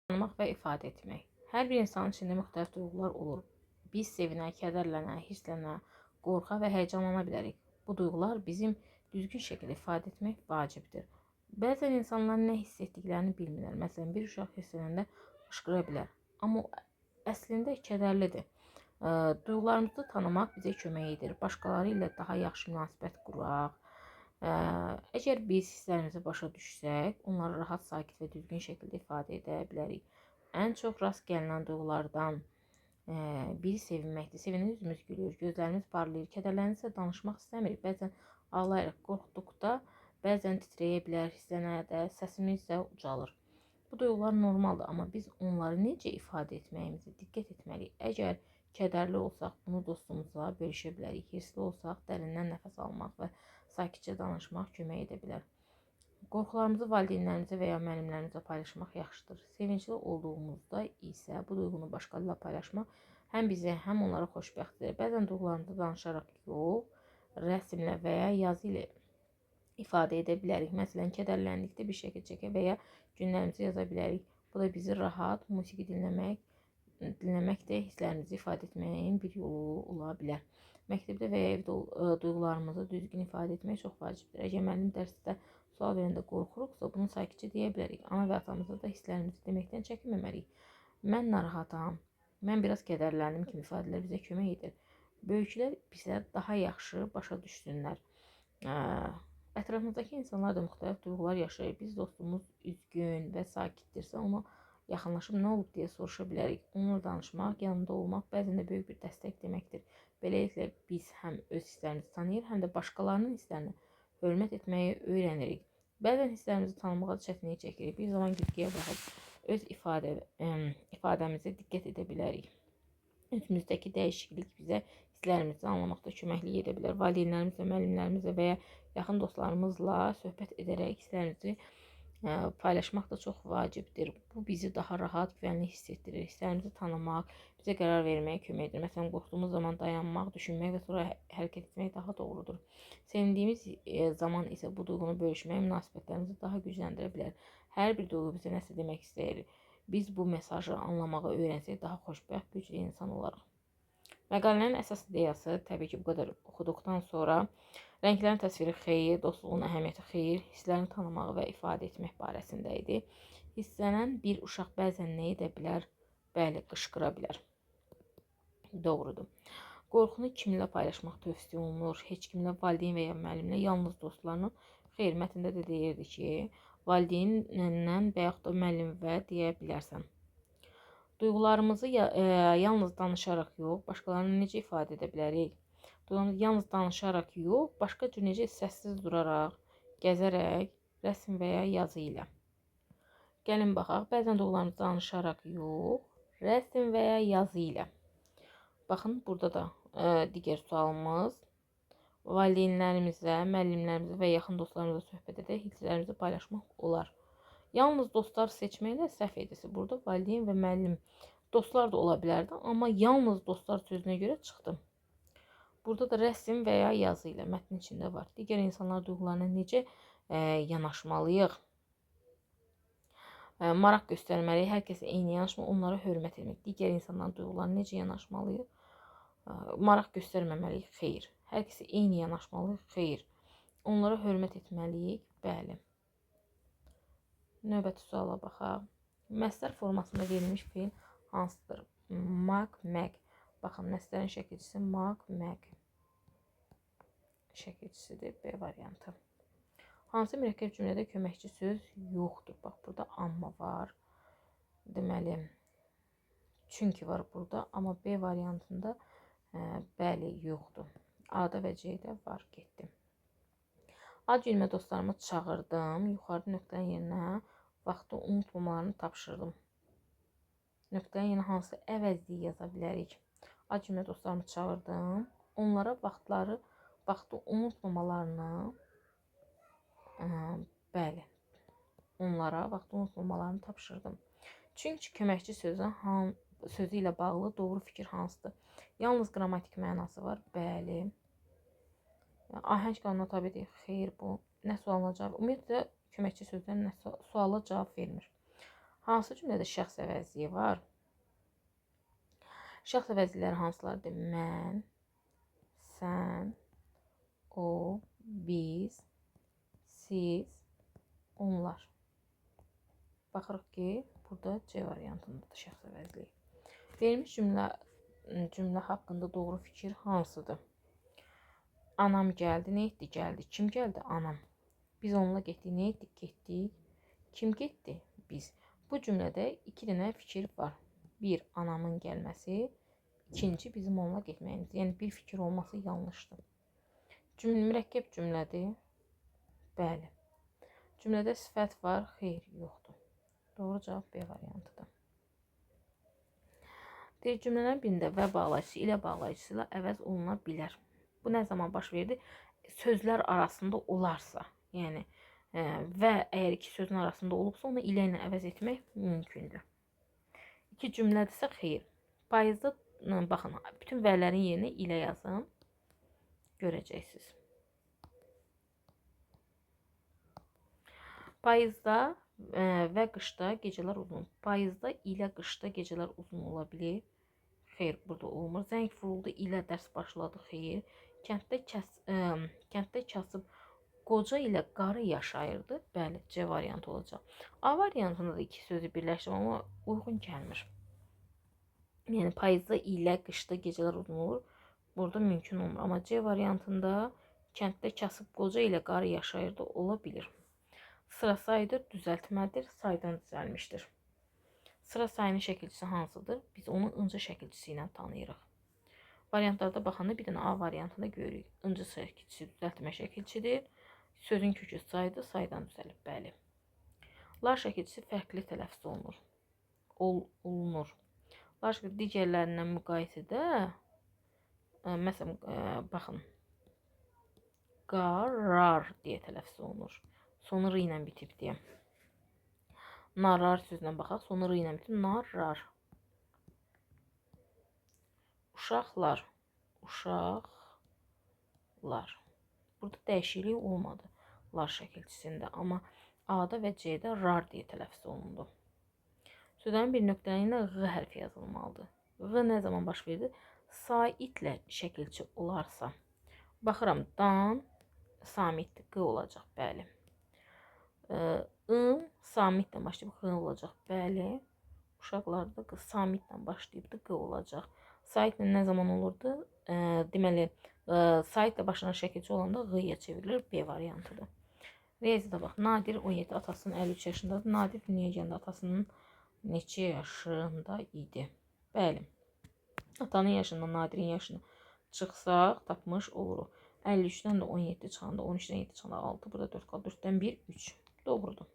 Tanımaq və ifadə etmək. Hər bir insanın içində müxtəlif duyğular olur. Biz sevinə, kədərlənə, hirslənə, qorxa və həyəcanlana bilərik. Bu duyğular bizim düzgün şəkildə ifadə etmək vacibdir. Bəzən insanlar nə hiss etdiklərini bilmirlər. Məsələn, bir uşaq hirslənəndə qışqıra bilər. Amma o əslində kədərlidir. Duyğularımızı tanımaq bizə kömək edir. Başqaları ilə daha yaxşı münasibət quraq. Əgər biz hisslərimizi başa düşsək, onları rahat, sakit və düzgün şəkildə ifadə edə bilərik. Ən çox rast gəlinən duyğulardan biri sevinməkdir. Sevinəndə üzümüz gülür, gözlərimiz parlayır, kədərlənirsə danışmaq istəmirik. Bəzən ağlayırıq, qorxduqda bəzən titrəyə bilər, hisslənə də, səsimiz də ucalır. Bu duyğular normaldır, amma biz onları necə ifadə etməyimizə diqqət etməliyik. Əgər kədərli olsaq, bunu dostumuza bölüşə bilərik. Hirsli olsaq, dərindən nəfəs almaq və sakitcə danışmaq kömək edə bilər. Qorxularımızı valideynlərimizə və ya müəllimlərimizə paylaşmaq yaxşıdır. Sevincli olduğumuzda isə bu duyğunu başqalarıyla paylaşmaq həm bizə, həm onlara xoşbəxt edir. Bəzən duyğularımızı danışaraq yox, rəsmlə və ya yazı ilə ifadə edə bilərik. Məsələn, kədərləndikdə bir şəkil çəkə və ya günlərimizi yaza bilərik. Bu da bizi rahat, musiqi dinləmək də hisslərimizi ifadə etməyin bir yolu ola bilər. Məktəbdə və ya evdə duyğularımızı düzgün ifadə etmək çox vacibdir. Əgər müəllim dərsdə sual verəndə qorxuruqsa, bunu sakitcə deyə bilərik. Ana və atamıza da hisslərimizi deməkdən çəkinməməliyik. Mən narahatam, mən biraz kədərləndim kimi ifadələr bizə kömək edir. Böyüklər bizə daha yaxşı başa düşsünlər. Ətrafımızdakı insanlar da müxtəlif duyğular yaşayır. Biz dostumuz üzgün və sakitdirsə, ona yaxınlaşıb nə olub deyə soruşa bilərik. Onunla danışmaq, yanında olmaq bəzən də böyük bir dəstək deməkdir. Beləliklə biz həm öz hisslərimizi tanıyır, həm də başqalarının hisslərini hörmət etməyi öyrənirik. Bəzən hisslərimizi tanımağa çətinlik çəkirik. Bir zaman güzgüyə baxıb öz ifadəmizə diqqət edə bilərik. Özümüzdəki dəyişiklik bizə hisslərimizi anlamaqda köməklik edə bilər. Valideynlərimizlə, müəllimlərimizlə və ya yaxın dostlarımızla söhbət edərək hisslərimizi paylaşmaq da çox vacibdir. Bu bizi daha rahat, güvənli hiss etdirir. Hisslərimizi tanımaq bizə qərar verməyə kömək edir. Məsələn, qorxduğumuz zaman dayanmaq, düşünmək və sonra hərəkət etmək daha doğrudur. Sevindiyimiz zaman isə bu duyğunu bölüşmək münasibətlərimizi daha gücləndirə bilər. Hər bir duyğu bizə nəsə demək istəyir. Biz bu mesajı anlamağı öyrənsək, daha xoşbəxt, güclü insan olarıq. Məqalənin əsas ideyası təbii ki, bu qədər oxuduqdan sonra rənglərin təsviri xeyir, dostluğun əhəmiyyəti xeyir, hisslərini tanımağı və ifadə etmək barəsində idi. Hisslənən bir uşaq bəzən nə edə bilər? Bəli, qışqıra bilər. Doğrudur. Qorxunu kimlə paylaşmaq tövsiyə olunur? Heç kimlə, valideyn və ya müəllimlə, yalnız dostlarla. Xeyr, mətndə də deyirdi ki, valideynlə və yaxud da müəllim və deyə bilərsən. Duyğularımızı yalnız danışaraq yox, başqalarına necə ifadə edə bilərik? Duyğularımızı yalnız danışaraq yox, başqa cür necə səssiz duraraq, gəzərək, rəsm və ya yazı ilə. Gəlin baxaq, bəzən duyğularımızı danışaraq yox, rəsm və ya yazı ilə. Baxın, burada da digər sualımız. Valideynlərimizə, müəllimlərimizə və yaxın dostlarımıza söhbət edərək hisslərimizi paylaşmaq olar. Yalnız dostlar seçməklə səhv edirsə, burada valideyn və müəllim, dostlar da ola bilərdi, amma yalnız dostlar sözünə görə çıxdı. Burada da rəsm və ya yazı ilə mətnin içində var. Digər insanlar duyğularına necə yanaşmalıyıq? Maraq göstərməliyik, hər kəsə eyni yanaşma, onlara hörmət etmək. Digər insanların duyğularına necə yanaşmalıyıq? Maraq göstərməməliyik, xeyr. Hər kəsə eyni yanaşmalıyıq, xeyr. Onlara hörmət etməliyik, bəli. Növbəti suala baxaq. Məsdər formasında verilmiş feil hansıdır? Maq, məq. Baxın, məsdərin şəkilçisi maq, məq şəkilçisidir. B variantı. Hansı mürəkkəb cümlədə köməkçi söz yoxdur? Bax, burada amma var. Deməli, çünki var burada, amma B variantında bəli, yoxdur. A-da və C-də var, getdim. Ad günümə dostlarımı çağırdım. Yuxarıda nöqtənin yerinə vaxtı unutmamalarını tapşırdım. Nöqtənin yerinə hansı əvəzliyi yaza bilərik? Ad günümə dostlarımı çağırdım. Onlara vaxtı unutmamalarını, bəli, onlara vaxtı unutmamalarını tapşırdım. Çünki köməkçi sözü ilə bağlı doğru fikir hansıdır? Yalnız qrammatik mənası var. Bəli. Ahəng qanuna tabedir. Xeyr, bu nə sualına cavab? Ümumiyyətlə, köməkçi sözlər nə suala cavab vermir. Hansı cümlədə şəxs əvəzliyi var? Şəxs əvəzlikləri hansılardır? Mən, sən, o, biz, siz, onlar. Baxırıq ki, burada C variantındadır şəxs əvəzliyi. Verilmiş cümlə haqqında doğru fikir hansıdır? Anam gəldi, nə etdi? Gəldi. Kim gəldi? Anam. Biz onunla getdik, nə etdik? Getdik. Kim getdi? Biz. Bu cümlədə iki dənə fikir var. Bir, anamın gəlməsi. İkinci, bizim onunla getməyimiz. Yəni, bir fikir olması yanlışdır. Cümlə mürəkkəb cümlədir. Bəli. Cümlədə sifət var, xeyr, yoxdur. Doğru cavab B variantıdır. Deyir, cümlələrin birində və bağlayıcısı ilə bağlayıcısı ilə əvəz oluna bilər. Bu nə zaman baş verdi? Sözlər arasında olarsa, yəni və əgər iki sözün arasında olubsa, onu ilə ilə əvəz etmək mümkündür. İki cümlədirsə, xeyr. Payızda, baxın, bütün vələrin yerinə ilə yazın. Görəcəksiniz. Payızda və qışda gecələr uzun. Payızda ilə qışda gecələr uzun ola bilir. Xeyr, burada olmur. Zəng vuruldu, ilə dərs başladı. Xeyr. Kənddə kasıb qoca ilə qarı yaşayırdı. Bəli, C variantı olacaq. A variantında da iki sözü birləşdirəm, amma uyğun gəlmir. Yəni, payızda ilə qışda gecələr uzun olur. Burada mümkün olmur. Amma C variantında kənddə kasıb qoca ilə qarı yaşayırdı ola bilir. Sıra sayıdır, düzəltmədir, saydan düzəlmişdir. Sıra sayının şəkilçisi hansıdır? Biz onu ıncı şəkilçisi ilə tanıyırıq. Variantlarda baxanda bir dənə A variantında görürük. İncı şəkilçisi düzəltmə şəkilçidir. Sözün kökü saydır, saydan düzəlib, bəli. Lar şəkilçisi fərqli tələffüz olunur. Olunur. Lar şəkilçisi digərlərindən müqayisədə, məsələn, baxın, qarar deyə tələffüz olunur. Sonu r ilə bitib deyə. Narar sözünə baxaq, sonu r ilə bitib. Narar. Uşaqlar. Uşaqlar. Burada dəyişiklik olmadı lar şəkilçisində, amma A-da və C-də rar deyə tələffüz olundu. Sözlərin bir nöqtənin ilə Ğ hərfi yazılmalıdır. Ğ nə zaman baş verdi? Saitlə şəkilçi olarsa. Baxıram, dan samitdir, Q olacaq, bəli. I samitlə başlayıb Ğ olacaq, bəli. Uşaqlarda Q samitlə başlayıbdır, Q olacaq. Saitlə nə zaman olurdu? Deməli, saitlə başlanan şəkilçi olanda Ğ-ya çevrilir, B variantıdır. Riyaziyyata bax, Nadir 17, atasının 53 yaşındadır. Nadir dünyaya gələndə atasının neçə yaşında idi? Bəli, atanın yaşından Nadirin yaşını çıxsaq, tapmış oluruq. 53-dən də 17 çıxanda, 13-dən 7 çıxanda 6, burada 4 qalır, 4-dən 1, 3. Doğrudur.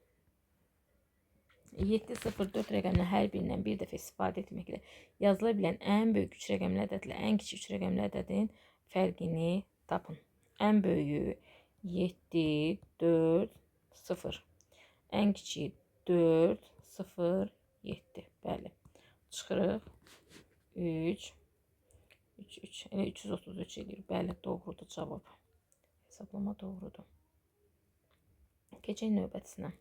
7, 0, 4 rəqəminin hər birindən bir dəfə istifadə etməklə yazıla bilən ən böyük 3 rəqəmli ədədlə ən kiçik 3 rəqəmli ədədin fərqini tapın. Ən böyüyü 7, 4, 0. Ən kiçiyi 4, 0, 7. Bəli. Çıxırıq. 3, 3, 3. Elə 333 eləyir. Bəli, doğrudur cavab. Hesablama doğrudur. Keçək növbətisinə.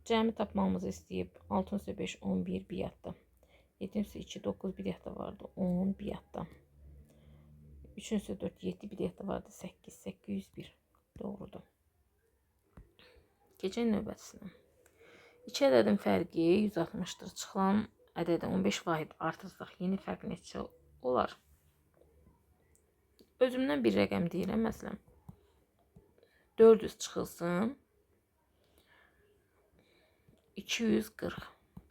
Cəmi tapmamızı istəyib. 6 5, 11 bir yadda. 7 2, 9 bir yadda vardı. 10 bir yadda. 3 4, 7 bir yadda vardı. 8, 801. Doğrudur. Keçək növbətisinə. İki ədədin fərqi 160-dır. Çıxılan ədədi 15 vahid artırsaq, yeni fərq neçə olar? Özümdən bir rəqəm deyirəm. Məsələn, 400 çıxılsın. 240.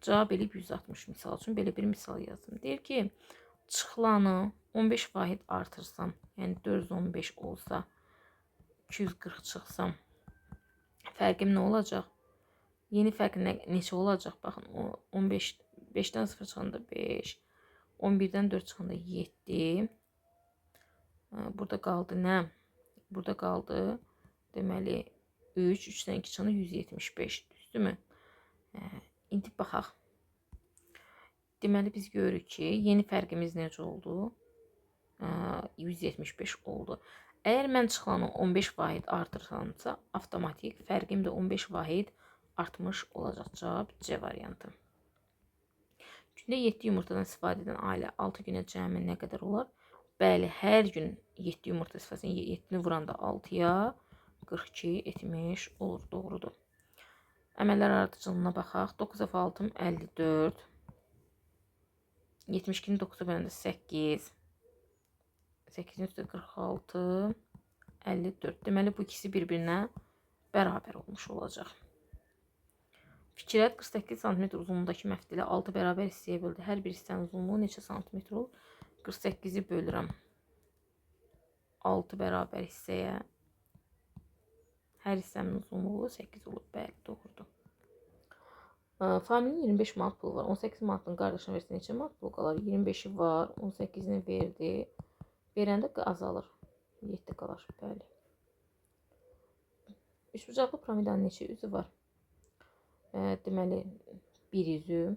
Cavab eləyib 160 misal üçün. Belə bir misal yazdım. Deyir ki, çıxılanı 15 vahid artırsam, yəni 415 olsa, 240 çıxsam, fərqim nə olacaq? Yeni fərq neçə olacaq? Baxın, 15, 5-dən 0 çıxanda 5, 11-dən 4 çıxanda 7. Burada qaldı nə? Burada qaldı, deməli, 3, 3-dən 2 çıxanda 175. Düzdürmü? İndi baxaq. Deməli, biz görürük ki, yeni fərqimiz necə oldu? 175 oldu. Əgər mən çıxılanı 15 vahid artırsamsa, avtomatik fərqim də 15 vahid artmış olacaq. Cavab C variantı. Gündə 7 yumurtadan istifadə edən ailə 6 günə cəmi nə qədər olar? Bəli, hər gün 7 yumurta istifadə edən 7-ni vuranda 6-ya 42 etmiş olur. Doğrudur. Əməllər ardıcıllığına baxaq. 9 dəfə 6 54. 72-ni 9-a böləndə 8. 8-in üstə 46. 54. Deməli, bu ikisi bir-birinə bərabər olmuş olacaq. Fikrət 48 sm uzunluğundakı məftilə 6 bərabər hissəyə böldü. Hər bir hissənin uzunluğu neçə santimetr olur? 48-i bölürəm 6 bərabər hissəyə. Hər hissəmin uzunluğu 8 olur. Bəli, doğrudur. Familin 25 manat pulu var. 18 manatın qardaşına versə neçə manat pulu qalar? 25-i var, 18-ini verdi. Verəndə azalır. 7 qalar. Bəli. Üçbucaqlı piramidanın neçə üzü var? Deməli, 1 üzü,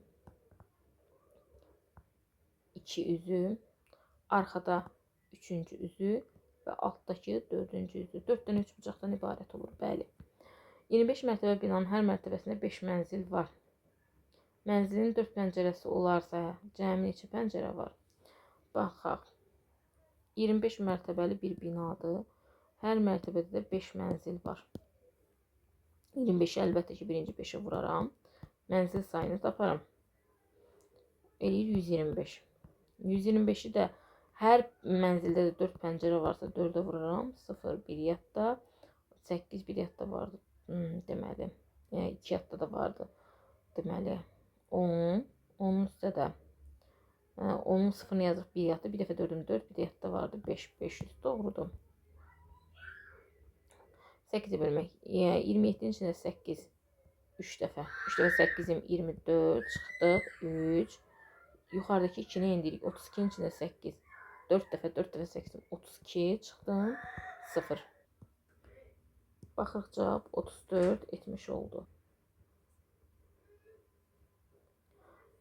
2 üzü, arxada 3-cü üzü və altdakı 4-cü üzü. 4 dənə üçbucaqdan ibarət olur. Bəli. 25 mərtəbə binanın hər mərtəbəsində 5 mənzil var. Mənzilin 4 pəncərəsi olarsa, cəmi neçə pəncərə var? Baxaq. 25 mərtəbəli bir binadır. Hər mərtəbədə də 5 mənzil var. 25-i əlbəttə ki, birinci 5-ə vuraram. Mənzil sayını taparam. Eləyir 125. 125-i də hər mənzildə də 4 pəncərə varsa 4-ə vuraram. 0, 1 yadda. 8, 1 yadda vardı. Deməli, yəni 2 yadda da vardı. Deməli, 10. 10-un üstə də 10-un 0-ını yazırıq 1 yadda. Bir dəfə 4-üm 4, bir də yadda vardı. 5, 500. Doğrudur. 8-i bölmək. 27-nin içində 8. 3 dəfə. 3 dəfə 8-im 24. Çıxdıq. 3. Yuxarıdakı 2-ni endirik. 32-nin içində 8. 4 dəfə 4 dəfə 8-im 32. Çıxdım. 0. Baxırıq cavab 34 etmiş oldu.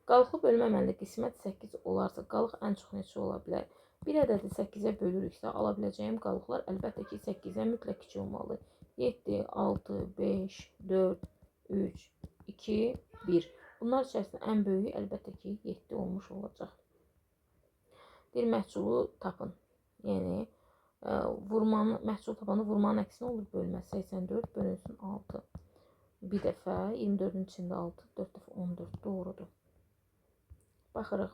Qalıqlı bölmə əməlində qismət 8 olarsa, qalıq ən çox neçə ola bilər? Bir ədədi 8-ə bölürüksə, ala biləcəyim qalıqlar əlbəttə ki, 8-ə mütləq kiçik olmalı. 7, 6, 5, 4, 3, 2, 1. Bunlar içərisində ən böyüyü əlbəttə ki, 7 olmuş olacaq. Deyir, məhsulu tapın. Yəni, məhsul tapanı vurmanın əksinə olur bölmə. 84 bölünsün 6. Bir dəfə 24-ün içində 6, 4 dəfə 14. Doğrudur. Baxırıq.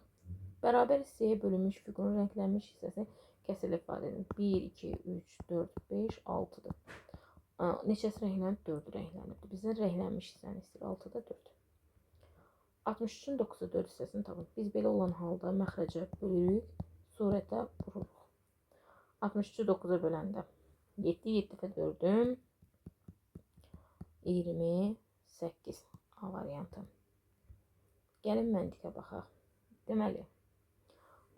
Bərabər hissəyə bölünmüş fiqurun rənglənmiş hissəsi kəsirlə ifadə edin. 1, 2, 3, 4, 5, 6-dır. Neçəsi rənglənib? 4-ü rənglənibdir. Bizdən rənglənmiş hissəni istəyir. 6-da 4. 63-ün 9-da 4 hissəsini tapın. Biz belə olan halda məxrəcə bölürük, surətə vururuq. 63-ü 9-a böləndə 7, 7 dəfə 4-üm 28. A variantı. Gəlin məntiqə baxaq. Deməli,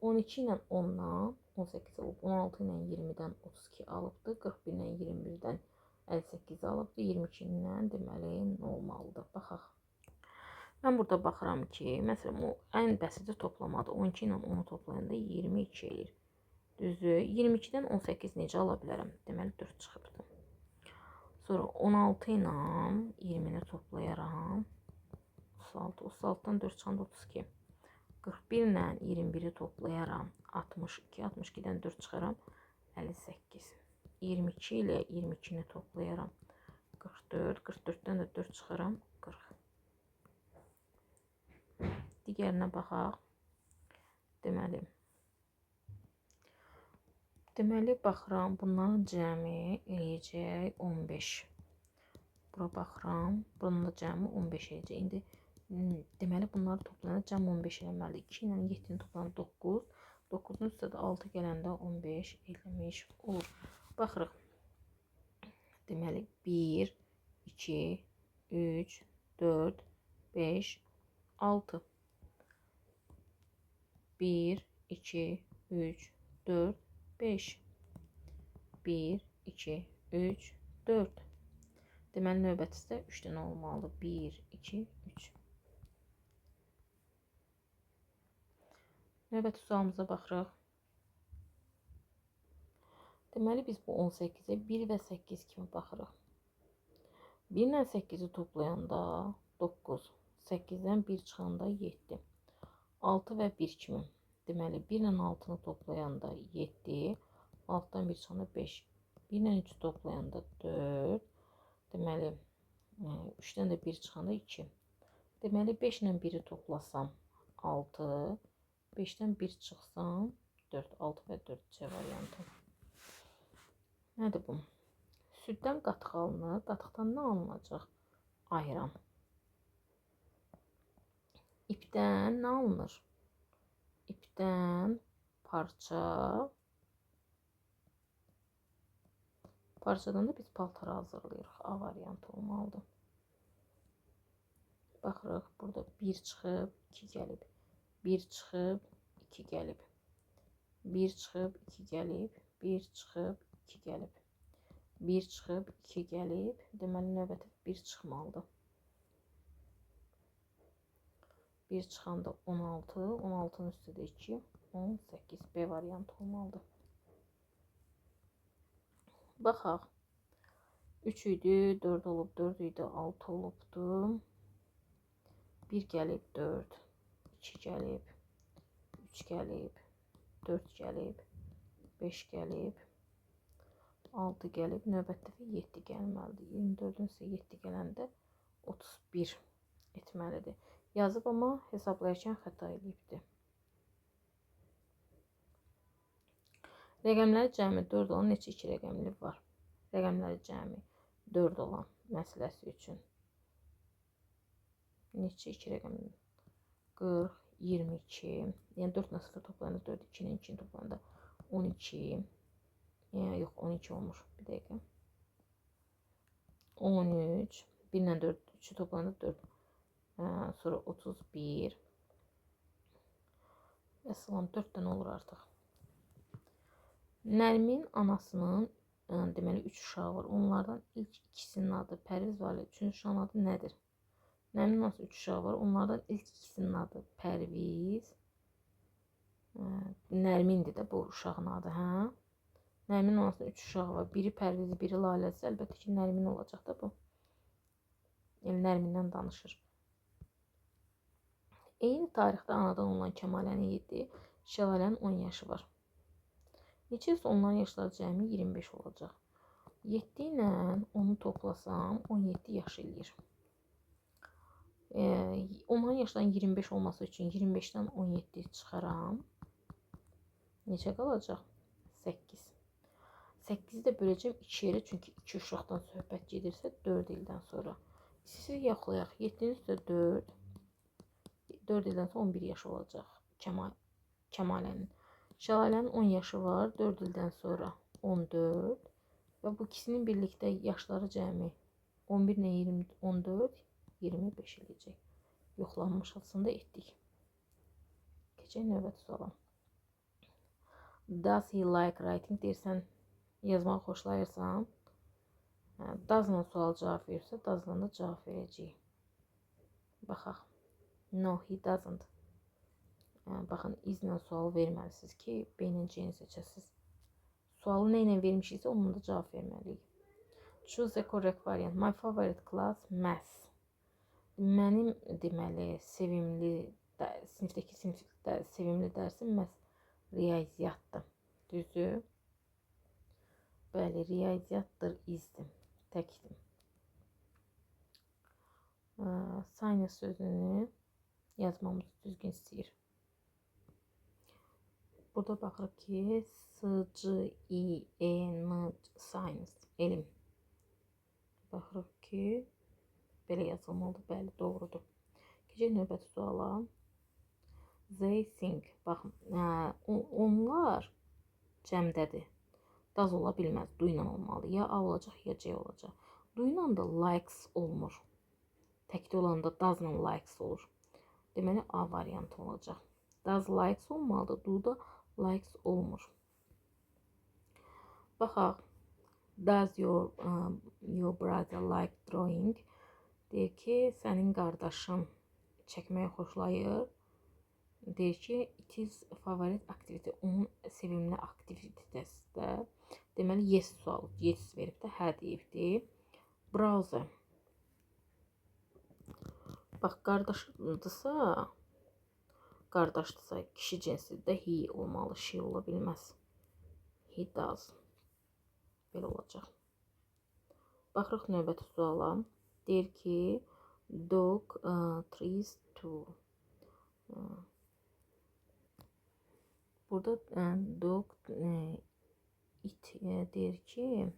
12 ilə 10-dan 18 olub, 16 ilə 20-dən 32 alıbdır, 41 ilə 21-dən 58 alıbdır, 22 ilə deməli nə olmalıdır? Baxaq. Mən burada baxıram ki, məsələn, o ən bəsiti toplamadır. 12 ilə 10-u toplayanda 22 eləyir. Düzdür? 22-dən 18 necə ala bilərəm? Deməli, 4 çıxıbdır. Sonra 16 ilə 20-ni toplayaram. 36, 36-dan 4 çıxanda 32. 41 ilə 21-i toplayaram. 62, 62-dən 4 çıxaram. 58. 22 ilə 22-ni toplayaram. 44, 44-dən də 4 çıxaram. 40. Digərinə baxaq. Deməli, baxıram, bunların cəmi eləyəcək 15. Bura baxıram, bunun da cəmi 15 eləyəcək. İndi deməli, bunları toplayanda cəm 15 eləməlidir. 2 ilə 7-ni toplayanda 9. 9-un üstə də 6 gələndə 15 eləmiş olur. Baxırıq. Deməli, 1, 2, 3, 4, 5, 6. 1, 2, 3, 4, 5. 1, 2, 3, 4. Deməli, növbətisi də 3 dənə olmalıdır. 1, 2, 3. Növbəti sualımıza baxırıq. Deməli, biz bu 18-ə 1 və 8 kimi baxırıq. 1 ilə 8-i toplayanda 9. 8-dən 1 çıxanda 7. 6 və 1 kimi. Deməli, 1 ilə 6-nı toplayanda 7. 6-dan 1 çıxanda 5. 1 ilə 3 toplayanda 4. Deməli, 3-dən də 1 çıxanda 2. Deməli, 5 ilə 1-i toplasam 6. 5-dən 1 çıxsam 4. 6 və 4 C variantı. Nədir bu? Süddən qatıq alınır. Qatıqdan nə alınacaq? Ayran. İpdən nə alınır? İpdən parça. Parçadan da biz paltarı hazırlayırıq. A variantı olmalıdır. Baxırıq, burada 1 çıxıb, 2 gəlib. 1 çıxıb, 2 gəlib. 1 çıxıb, 2 gəlib. 1 çıxıb, 2 gəlib. 1 çıxıb, 2 gəlib. Deməli, növbəti 1 çıxmalıdır. 1 çıxanda 16, 16-nın üstü də 2, 18. B variantı olmalıdır. Baxaq. 3 idi, 4 olub, 4 idi, 6 olubdu. 1 gəlib, 4, 2 gəlib, 3 gəlib, 4 gəlib, 5 gəlib, 6 gəlib. Növbəti dəfə 7 gəlməlidir. 24-ün isə 7 gələndə 31 etməlidir. Yazıb, amma hesablayarkən xəta eləyibdir. Rəqəmləri cəmi 4 olan neçə 2 rəqəmli var? Rəqəmləri cəmi 4 olan məsələsi üçün. Neçə 2 rəqəmli? 40, 22. Yəni 4 ilə 0 toplayanda 4, 2 ilə 2 toplayanda 12. Yəni, yox, 12 olmur. Bir dəqiqə. 13. 1 ilə 4, 3-ü toplayanda 4. Sonra 31. Vəssalam, 4 dənə olur artıq. Nərmin anasının, deməli, 3 uşağı var. Onlardan ilk ikisinin adı Pərviz var. Üçüncü uşağın adı nədir? Nərmin anası 3 uşağı var. Onlardan ilk ikisinin adı Pərviz. Nərmindir də bu uşağın adı, hə? Nərmin anasının 3 uşağı var. Biri Pərviz, biri Laləsi. Əlbəttə ki, Nərmin olacaq da bu. Yəni, Nərmindən danışır. Eyni tarixdə anadan olan Kəmalənin 7, Şəlalənin 10 yaşı var. Neçə isə onların yaşları cəmi 25 olacaq. 7 ilə 10-u toplasam 17 yaş eləyir. Onların yaşlarının 25 olması üçün 25-dən 17 çıxaram. Neçə qalacaq? 8. 8-i də böləcəm 2 yerə, çünki 2 uşaqdan söhbət gedirsə 4 ildən sonra. Sizi yoxlayaq. 7-nin üstə 4. 4 ildən sonra 11 yaş olacaq Kəmalənin. Şəlalənin 10 yaşı var. 4 ildən sonra 14. Və bu ikisinin birlikdə yaşları cəmi 11 ilə 20, 14, 25 eləyəcək. Yoxlanmış aslında etdik. Keçək növbəti suala. Does he like writing? Deyirsən, yazmağı xoşlayırsan. Does-la sual cavab verirsə, does-la da cavab verəcəyik. Baxaq. No, he doesn't. Baxın, izlə sual verməlisiniz ki, B ilə C-ni seçəsiniz. Sualı nə ilə vermişiksə, onunla da cavab verməliyik. Choose the correct variant. My favorite class, maths. Mənim, deməli, sevimli, sinifdəki sinifdə sevimli dərsim məhz riyaziyyatdır. Düzdür? Bəli, riyaziyyatdır, izdir. Təkdir. Science sözünü yazmamızı düzgün istəyir. Burada baxırıq ki, S, C, I, E, N, science, elm. Baxırıq ki, belə yazılmalıdır. Bəli, doğrudur. Keçək növbəti suala. They think. Baxın, onlar cəmdədir. Does ola bilməz. Do ilə olmalıdır. Ya A olacaq, ya C olacaq. Do ilə da likes olmur. Təkdə olanda does-la likes olur. Deməli, A variantı olacaq. Does likes olmalıdır. Do da likes olmur. Baxaq. Does your brother like drawing? Deyir ki, sənin qardaşın çəkməyi xoşlayır. Deyir ki, it is favorite activity. Onun sevimli aktivitesidir. Deməli, yes sualı. Yes verib də hə deyibdir. Browser. Bax, qardaşıdırsa, qardaşdırsa, kişi cinsidir, he olmalı, she ola bilməz. He does. Belə olacaq. Baxırıq növbəti suala. Deyir ki, dog trees to. Burada dog it deyir ki,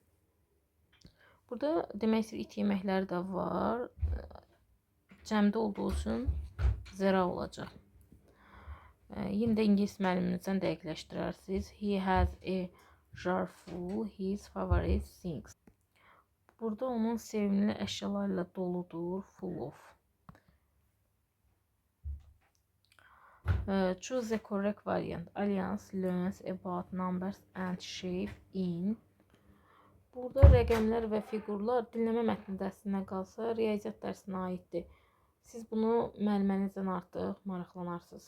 burada demək istəyir it yeməkləri də var. Cəmdə olduğu üçün zera olacaq. Yenə də ingilis müəlliminizdən dəqiqləşdirərsiniz. He has a jar full his favorite things. Burada onun sevimli əşyalarıyla doludur. Full of. Choose the correct variant. Alliance learns about numbers and shape in. Burada rəqəmlər və fiqurlar dinləmə mətni dərsinə qalsa, riyaziyyat dərsinə aiddir. Siz bunu müəllimənizdən artıq maraqlanarsınız.